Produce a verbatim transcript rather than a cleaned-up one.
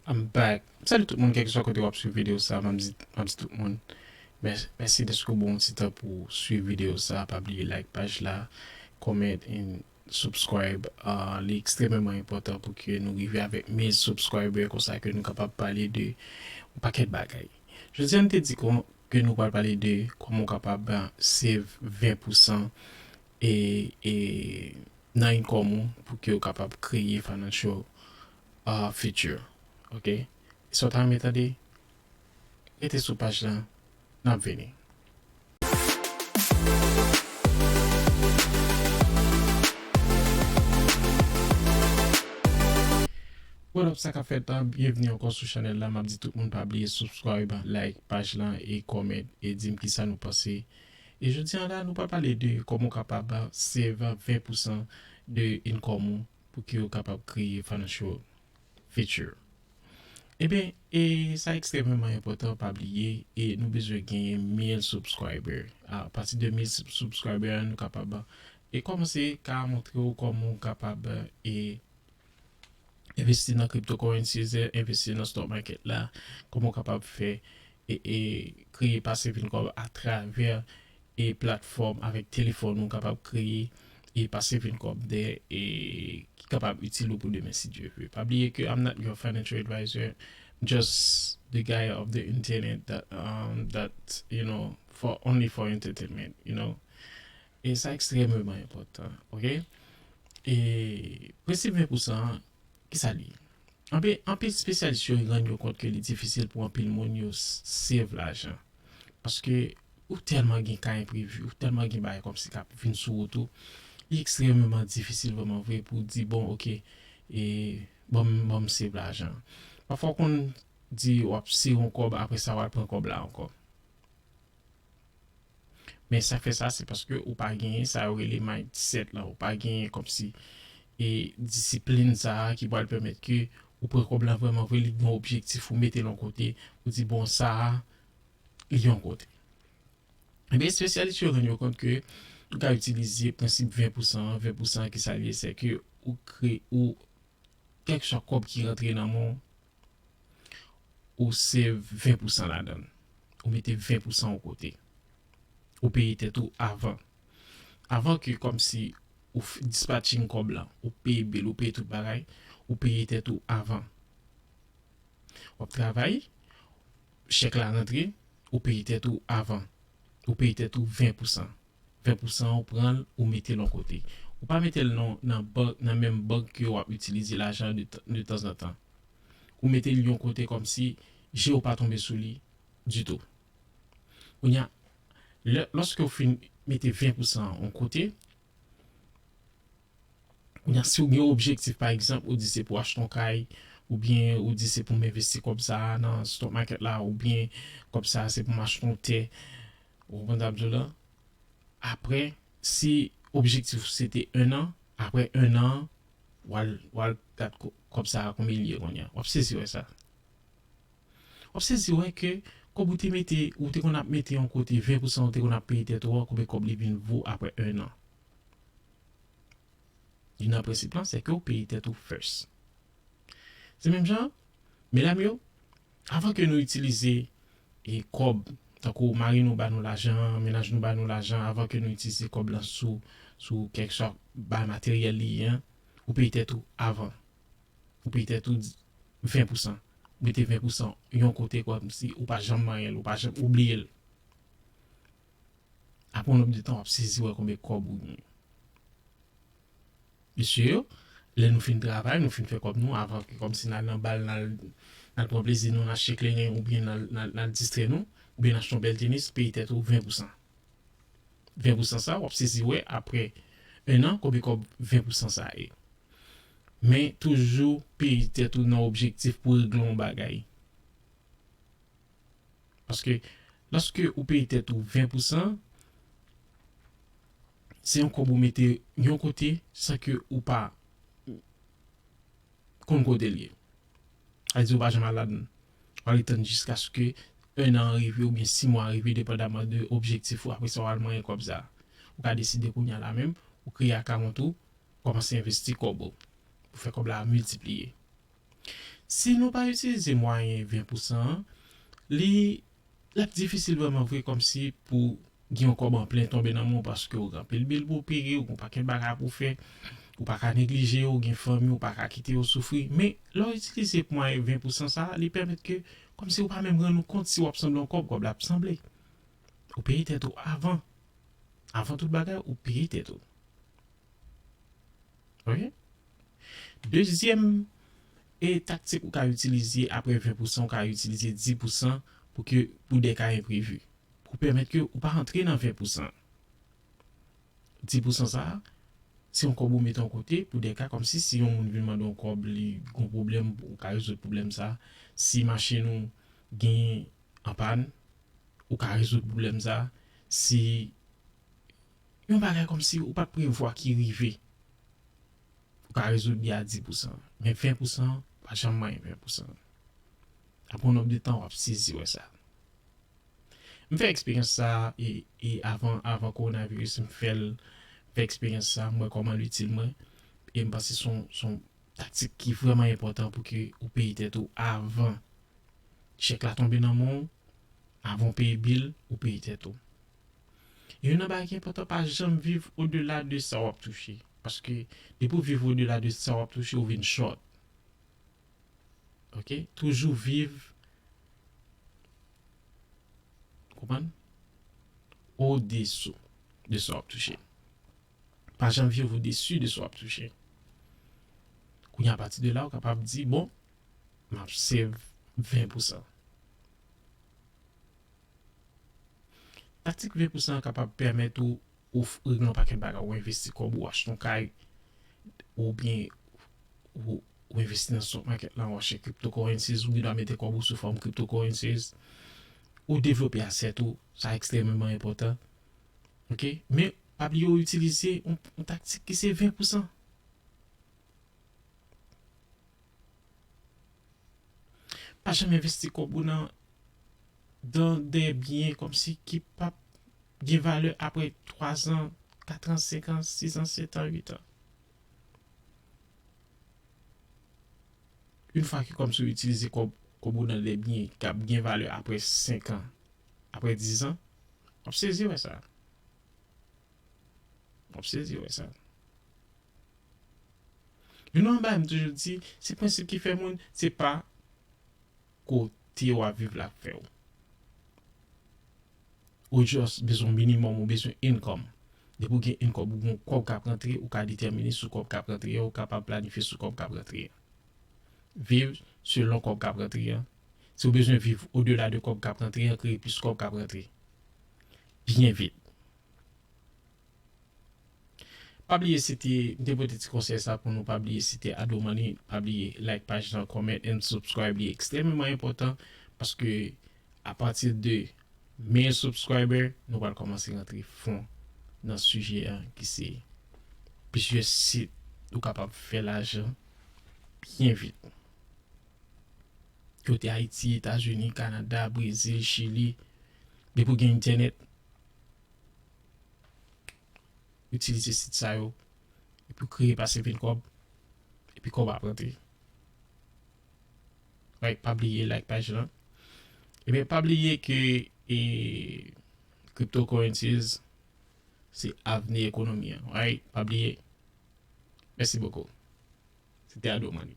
I'm back. Salut tout moun, kèlkeswa kote w ap swiv videyo sa, m ap di, m ap di tout moun mè-, mèsi dèske w ban yon ti tan pou w swiv videyo sa. Pa bliye like paj la, comment and subscribe. Ah, li ekstrèmeman enpòtan pou ke nou rive avèk mil subscriber konsa ke nou kapab pale de yon pakèt bagay. Jodi a, nou te di kon, ke nou pral pale de kòman w kapab save ven pousan e, e nan income ou pou ke w kapab kreye financial, ah, future. Ok? Sa w ta renmen tande? Rete sou paj la, n ap vini. What up, sa k ap fèt la? Byenvni ankò sou chanèl la. M ap di tout moun pa bliye subscribe, like paj la e comment e di m kisa nou panse. E jodi a la, nou pral pale de kòman w kapab save ven pousan de income ou pou ke w kapab kreye financial future. Ebyen, e sa ekstrèmeman enpòtan, pa bliye, e nou bezwen genyen mil subscriber. A pati de mil sub-, subscriber, nou kapab e kòmanse ka montre w kòman w kapab e envesti nan cryptocurrencies, envesti nan stock market la, kòman w kapab fè e, e kreye passive income atravè e platfòm avèk telefòn ou kapab kreye e passive income de e ki kapab itil ou pou demen si Dye vle. Pa bliye ke I'm not your financial advisor, just the guy of the internet that, um, that, you know, for only for entertainment, you know. E sa ekstrèmeman enpòtan, ok? E prensip ven pousan an, kisa l ye? Anpil, anpil espesyalis yo rann yo kont ke li difisil pou anpil moun yo s-, save lajan. Paske ou tèlman gen ka enprevi, ou tèlman gen bagay kòmsi k ap vin sou wout ou, li ekstrèmeman difisil vrèman vre pou w di, bon, ok, e ban m, ban m save lajan. Pafwa w konn di w ap save yon kòb, apre sa w al pran kòb la ankò. Men sa k fè sa, se paske ou pa genyen sa yo rele mindset la, ou pa genyen kòmsi e disiplin sa a ki pral pèmèt ke ou pran kòb la vrèman vre, li gen yon objektif, ou mete l yon kote, ou di, bon, sa a, li yon kote. Ebyen, espesyalis yo rann yo kont ke ou ka itilize prensip ven pousan an. Ven pousan an, kisa l ye? Se ke ou kreye, ou, kèlkeswa kòb ki rantre nan men w, ou save ven pousan ladan l. Ou mete ven pousan yon kote. Ou peye tèt ou avan. Avan ke kòmsi ou f-, dispatching kòb la, ou peye bill, ou peye tout bagay, ou peye tèt ou avan. W ap travay, chèk la rantre, ou peye tèt ou avan. Ou peye tèt ou ven pousan. Ven pousan ou pran l, ou mete l yon kote. Ou pa mete l nan, nan bank, nan menm bank ke w ap itilize lajan de t-, de tanzantan. Ou mete l yon kote kòmsi je w pa tonbe sou li ditou. Kounye a, lè, lòske w fin mete ven pousan an yon kote, kounye a, si w gen yon objektif, pa egzanp, ou di se pou w achte yon kay, oubyen ou di se pou m envesti kòb sa a nan stock market la, oubyen kòb sa a se pou m achte yon tè, ou konprann sa m ap di w la? Apre, si objektif ou se te en an, apre en an, w al, w al gad ko-, kòb sa a konbyen li ye kounye a. W ap sezi wè sa. W ap sezi wè ke kòb ou te mete, ou te konn ap mete yon kote ven pousan, ou te konn ap peye tèt ou an, konbyen kòb li vin vo apre en an. Youn nan prensip lan, se ke w peye tèt ou first. Se menm jan, medam yo, avan ke nou itilize e kòb, tankou mari nou ba nou lajan, mennaj nou ba nou lajan, avan ke nou itilize kòb lan sou, sou kèlkeswa bagay materyèl li ye an, ou peye tèt ou avan. Ou peye tèt ou ven pousan. Ou mete ven pousan yon kote kòmsi ou pa janm manyen l, ou pa janm, ou bliye l. Apre yon nòb de tan, w ap sezi wè konbyen kòb ou genyen. Mesye yo, lè nou fin travay, nou fin fè kòb nou, avan ke kòmsi n al nan bal, n al, n al pran plezi nou, n achte kleren, oubyen n al, n al, n al distrè nou, oubyen n achte yon bèl tenis, peye tèt ou ven pousan. Ven pousan sa, w ap sezi wè, apre en an, konbyen kòb ven pousan sa ye. Men toujou peye tèt ou nan objektif pou regle yon bagay. Paske lòske ou peye tèt ou ven pousan, se yon kòb ou mete yon kote san ke ou pa konn kote l ye. Sa vle di ou pa janm al ladan l. Ou ale tann jiskaske en an rive oubyen sis mwa rive, depandaman de objektif ou. Apre sa, w al manyen kòb sa a. Ou ka deside kounye a la menm, ou kreye akawont ou, kòmanse envesti kòb ou pou fè kòb la miltipliye. Si nou pa itilize mwayen ven pou san an, li l ap difisil vrèman vre kòmsi pou gen yon kòb an plen tonbe nan men w paske w gen anpil bil pou w peye, w gen yon pakèt bagay pou w fè, ou pa ka neglije yo, w gen fanmi, ou pa ka kite yo soufri. Men, lè w itilize mwayen ven pou san sa a, li pèmèt ke kòmsi ou pa menm rann ou kont si w ap sanble yon kòb, kòb la ap sanble. Ou peye tèt ou avan. Avan tout bagay, ou peye tèt ou. Ok? Dezyèm e taktik ou ka itilize apre ven pou san, ou ka itilize dis pou san pou ke, pou de ka enprevi. Pou pèmèt ke ou pa antre nan ven pou san. Dis pou san sa a, se yon kòb ou mete yon kote pou de ka, kòmsi si yon moun vin mande yon kòb, li gon pwoblèm, ou ka rezoud pwoblèm sa a. Si machin ou gen an pàn, ou ka rezoud pwoblèm sa a. Si yon bagay kòmsi ou pa t prevwa ki rive, ou ka rezoud li a dis pou san. Men ven pou san, pa janm manyen ven pou san. Apre yon nonb de tan, w ap sezi wè sa. M fè eksperyans sa a, e, e avan, avan kowonaviris, m fè l, m fè eksperyans sa a, m wè kòman l itil mwen, e m panse se yon, se yon taktik ki vrèman enpòtan pou ke ou peye tèt ou avan chèk la tonbe nan men w, avan w peye bil, ou peye tèt ou. E youn nan bagay ki enpòtan, pa janm viv odela de sa w ap touche. Paske depi w viv odela de sa w ap touche, ou vin short. Ok? Toujou viv, konprann? Odesou de sa w ap touche. Pa janm viv odesi de sa w ap touche. Kounye a, apati de la, ou kapab di, bon, m ap save ven pou san. Taktik ven pou san an kapab pèmèt ou, ou f-, regle yon pakèt bagay, ou envesti kòb ou, achte yon kay, oubyen ou, ou envesti nan stock market la, ou achte cryptocurrencies, ou gendwa mete kòb ou sou fòm cryptocurrencies, ou devlope asset ou, sa ekstrèmeman enpòtan. Ok? Men, pa bliye ou itilize yon, yon taktik ki se ven pou san. Pa janm envesti kòb ou nan, dans des biens kòmsi ki p ap gen valè apre twa zan, kat an, senk an, sis an, sèt an, uit an. Yon fwa ke kòmsi ou itilize kòb, kòb ou nan de byen k ap gen valè apre senk an, apre dis an, w ap sezi wè sa. W ap sezi wè sa. Youn nan bagay m toujou di, se prensip ki fè moun, se pa kote w ap viv la k fè w. Ou just bezwen minimum, ou bezwen income. Depi w gen income, ou gen kòb k ap rantre, ou ka detèmine sou kòb k ap rantre a, ou kapab planifye sou kòb k ap rantre a. Viv selon kòb k ap rantre a. Si w bezwen viv odela de kòb k ap rantre a, kreye plis kòb k ap rantre byen vit. Pa bliye, se te, m te pote ti konsèy sa pou nou, pa bliye, se te Ado Money, pa bliye like paj lan, comment and subscribe, li ekstrèmeman enpòtan, paske apati de men subscriber, nou pral kòmanse rantre fon nan sijè a, ki se plizyè sit ou kapab fè lajan byen vit. Kote Ayiti, Etazini, Kanada, Brezil, Chili, depi w gen entènèt, itilize sit sa yo, epi w kreye passive income, epi kòb ap rantre. Right, pa bliye like paj lan. Ebyen, pa bliye ke, e, cryptocurrencies se avni ekonomi an. Right, pa bliye. Mèsi bokou. Se te Ado Money.